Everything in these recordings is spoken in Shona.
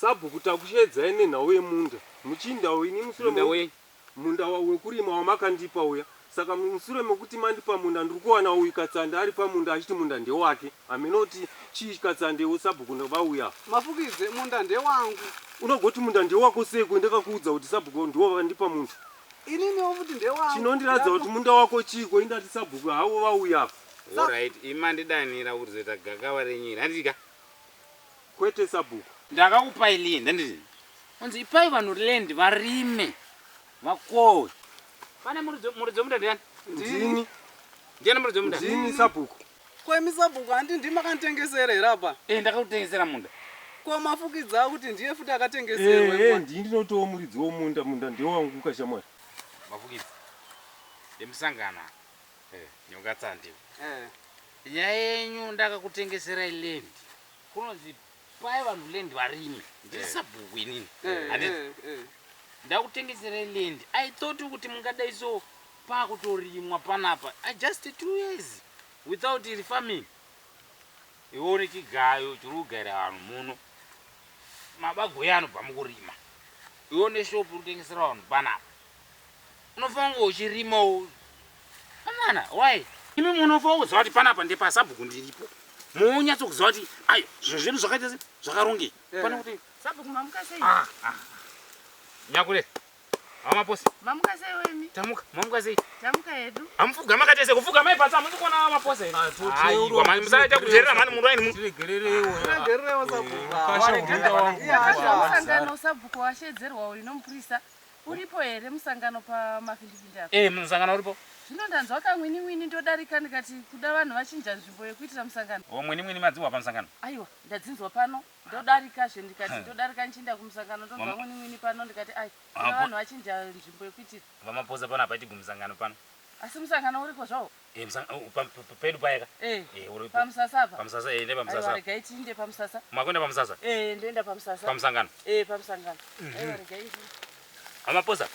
Sabhuku takushedzai nenhau yemunda. Muchinda uyu ini mushure Munda wei? Munda wekurima wamakandipa uya. Saka mushure mekuti mandipa munda ndiri kuwana uyu Katsande ari pamunda achiti munda ndewake. Hameno kuti chii Katsande sabhuku vauya. Mafukidze, munda ndewangu. Unogoti munda ndewako seiko ndakakuudza kuti sabhuku ndiwo vakandipa munda. Ininiwo futi ndewangu. Chinondiratidza kuti munda wako chiiko indati sabhuku havo vauya apa. Alright, imi mandidanira kuzoita gakava renyu iri handiti ka? Kwete sabhuku. Ndakakupai land handiti? Unzi ipai vanhu land varime vakohwe. Pane muridzi muridzi wemunda ndiani? Ndini. Ndiani muridzi wemunda? Ndini sabhuku. Ko imi sabhuku handi ndimi makanditengesera here apa? Eh ndakakutengesera munda. Ko mafukidza akuti ndiye futi akatengeserwa. Eh ndini ndinotowo muridzi womunda munda ndewangu kashamwari. Mafukidza. Ndemusangano apa. Eh nyoka tsandi. Eh. Nyaya yenyu ndakakutengeserai land. Kunonzi pai vanhu land varime. Ndiri sabhuku inini. Handiti? Ndakutengeserai land. I thought kuti mungadai so pakutorimwa panapa. I just 2 years without refarming. Iwe une chigayo chiri kugaira vanhu muno. Mabagoya anobva mukurima. Iwe une shop uri kutengesera vanhu panapa. Unofanira kunge uchirimawo. Amana, why? Imi munofanira kuziva kuti panapa ndepasabhuku ndiripo. Monyatsokuziva kuti ayo zvinhu zvedu zvakaita se zvakarongeka. Pane kuti Sabhuku mamuka sei? Ah, ah. Nyakure. Hama posi. Mamuka sei wemi? Tamuka, mamuka sei? Tamuka hedu. Hamufuga makati se kufuga mai patsa hamusi kuona maposa here? Aiwa, mani musaita kujerera mani munhu aini. Tiregererewo. Tiregererewo sabhuku. Kasha munda wangu. Musangano sabhuku washedzerwa uyu nomupurisa. Uripo here musangano pamafindifindi apa? Eh, musangano uripo. Zvino ndanzwa kamwini-mwini ndodarika ndikati kuda vanhu vachinja nzvimbo yekuitira musangano. O mwini-mwini madzinzwa pamusangano? Aiwa, ndadzinzwa pano. Ndodarikazve ndikati ndodarika nchinda kumusangano ndonzwa mwini-mwini pano ndikati ai, kuda vanhu vachinja nzvimbo yekuitira. VaMaposa pano hapaitigi musangano pano. Asi musangano uriko zvawo? Eh, pedu paya ka? Eh, Eh, uripo. Pamusasa apa? Pamusasa, eh, ndee pamusasa. Aiwa, regai tiinde pamusasa. Makuenda pamusasa? Eh, ndoenda pamusasa. Pamusangano? Eh, pamusangano. Aiwa, regai tiinde. VaMaposa,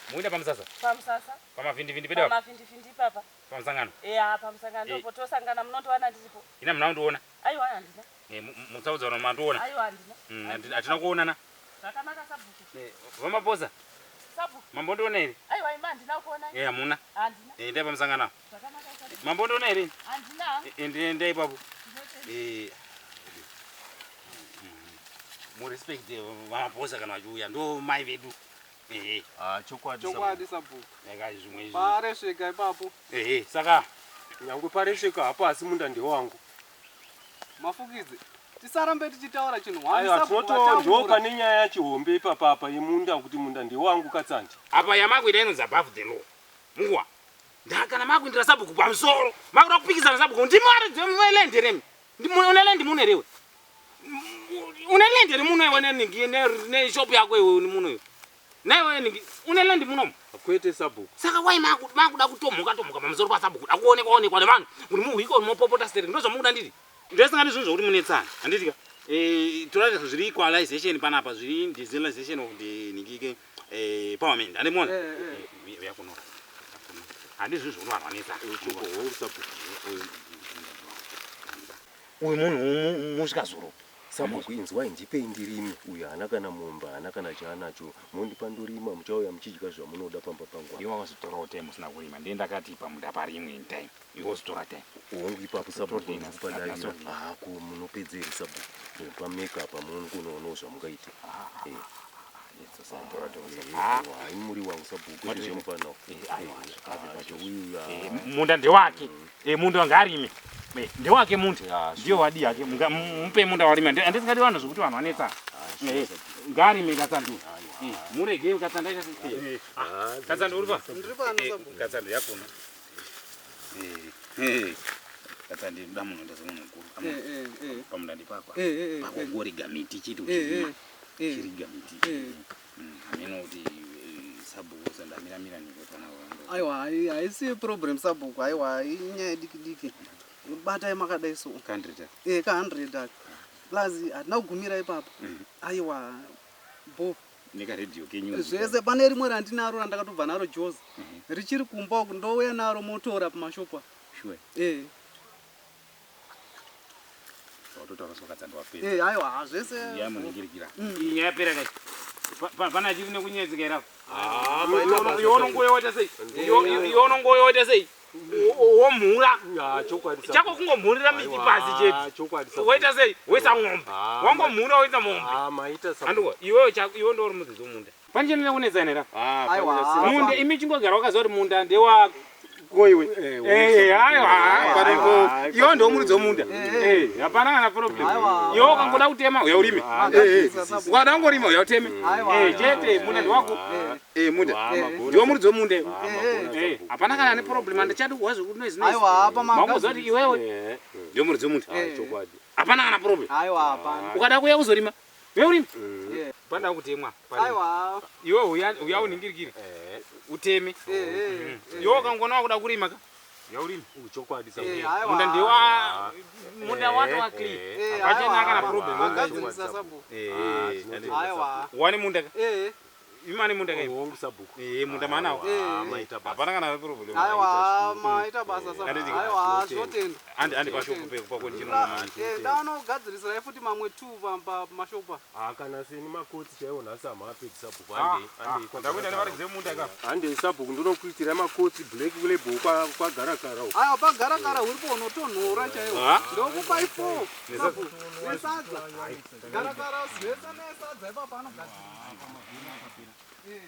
mukuenda pamusasa? Pamusasa. Pamavhindivhindi pedu apa? Pamavhindivhindi ipapa. Pamusangano? Eh, ah, pamusangano ndopo tosangana munondiwana ndiripo. Ina muna kundiona? Aiwa, handina. Eh, musaudza vanhu mandiona. Aiwa, handina. Hatina kuonana. Zvakanaka sabhuku. Eh, VaMaposa. Sabhuku. Mambondiona here? Aiwa, ima handina kuona. Eh, hamuna. Handina. Eh, ndai pamusangano apa. Zvakanaka sabhuku. Mambondiona here? Handina. Eh, ndai ipapo. Eh. Murespect VaMaposa kana vachiuya ndo mai vedu. Eh. Ah, chokwadi. Chokwadi sabhuku. Eka zvimwe izvi. Paresveka ipapo. Eh, saka Nyangwe paresveka hapo asi munda ndewangu. Mafukidze. Tisarambe tichitaura chinhu hwani Aiwa, sabhuku tinoto ndo vataura. pane nyaya yachihombe ipapa apa yemunda kuti munda ndewangu Katsande. Apa yamakuita inonzi above the law. Mukuwa. Ndakana makuindira sabhuku pamusoro. Makuda kupikisana sabhuku. Ndimi varidzi veland here imi? Une land muno here iwe? Une land here muno iwe neningi ne shop yako iwe uni muno iwe? Naiwe ningi une land muno? Kwete sabhuku. Saka why makuda kutomhuka tomhuka pamusoro pasabhuku? Kuda kuonekwa onekwa nevanhu kuti muhwiko mopopota sterek. Ndozvamukuda nditi. Ndosangani zvinhu zvokuti munetsana. Handiti ka? Eh, toratidza zviri equalization panapa, zviri decentralization of the ningike empowerment. Handi muona? Yakunora. Handi zvinhu zvokuti vanhu vanetsana. Choko sabhuku. Uyu munhu musvika zuro. Sabhuku inzwai ndipei ndirime. Uyu haana kana mombe, haana kana chaanacho. Mondipa ndorima muchauya muchidya zvamunoda pamba pangu. Iwe wakazotorawo time usina kurima. Ndiye ndakati pamunda parimwe in time. Iwe wozotora time. Hongu ipapo sabhuku Todini, ndikupadavira. todini. Ah, ko munopedzeri sabhuku. Pameka apa munongonoona zvamungaita. Eh. Hayi muri wangu sabhuku kwete zvemufana. Munda ndewake. Munda ngaarime. Ndewake munda. Ndiye wadi yake. Mupe munda warime. Handisingadi vanhu zvekuti vanhu vanetsa. Ngaarime Katsandu. Murege Katsandu aita sei? Katsandu uri pa? Ndiri pano sabhuku. Katsandu yakona. Katsandu ndoda munhu ndazi munhu mukuru. Pamunda ndipapa. Pakongoriga miti chete uchirima. Chiriga miti. Hameno kuti sabhuku sandamiramira niko pana vanhu. Aiwa, haisi problem sabhuku. Aiwa, inyaya diki diki. Batai makadai so. 100. Eh, ka 100 aka. Plus hatina kugumira ipapo. Aiwa, bo. Neka radio kenyu. Zvese pane rimwe randinaro randakatobva naro Jozi. Richiri kumba uku ndouya naro motora pamashopu. Sure. Eh. Zvawatotaura sokatsanda wapedza. Eh, aiwa zvese. Ya muningirikira. Iyi nyaya yapera kai. Pana chiri nekunyetseka here apo? Ah, maita basa. Iwe unongoyota sei? Iwe unongoyota sei? Womhura. Ah, chokwadi sabhuku. Chako kungomhurira miti pasi chete. Ah, chokwadi sabhuku. Woita sei? Woisa ng'ombe. Ah, Wangomhura woita mombe. Ah, maita sabhuku. Andiwa iwewe chako iwe ndiwe uri mudzidzi womunda. Pane chinoda kunetsana here apo? Ah, Aiwa. pane chasina- Munda imi chingogara wakaziva kuti munda ndewa koiwe. Eh, Eh, aiwa, Aiwa. paripo. Iwe ndiwe muridzi womunda. Eh, Eh, hapana kana problem. Aiwa. Iwe ukangoda kutema uya urime. Ah, Eh, eh. Magadzirisa sabhuku. Ukada kungorima uya uteme. Aiwa. Eh, chete munda ndewako. Eh, Eh, munda. Ah, Eh. magona. Ndiwe muridzi womunda. Ah, magona Eh, sabhuku. hapana kana neproblem handichadi kuhwa zvekuti noise noise. Aiwa, apa Mangoziva kuti magadzirisa. iwewe Eh, ndiwe muridzi womunda. ah, chokwadi. Hapana kana problem. Aiwa, hapana. Ukada kuuya kuzorima, uya urime. Eh, Panoda kutemwa. Aiwa. Iwe uya uya uningirikire. Eh, Uteme. Eh, eh, eh. Iwe ukangona wakuda kurima ka. Uya urime. chokwadi sabhuku. Eh, aiwa. Munda ndewa munda Eh, wato wa clean. eh. Eh, Hapachina aiwa, kana problem. Magadzirisa sabhuku. Eh, Ah, tinotenda Aiwa. wane munda ka. Eh, Imani munda ka. Hongu sabhuku. Eh, munda manawo. Ah, maita basa. Hapana kana problem. aiwa, maita basa sabhuku. Handiti- Aiwa, zvotenda. Andi andi pashopu pako ndinoona manje. Eh, ndaonogadzirisira futi mamwe 2 pamashopu apa. Ah, kana seni makotsi chaiwo nhasi hamapedzi sabhuku. Ah, Handei, handei kwa Ndakuenda Garakara. nevaridzi vemunda ka. Handei sabhuku ndinokuitira makotsi black label kwa kwa garakara uko. Aiwa, pagarakara huripo unotonhora chaiwo. Ah. Ndokupai 4 sabhuku. Nesadza. Garakara zvese nesadza ipapo anogadzirisa. Eh.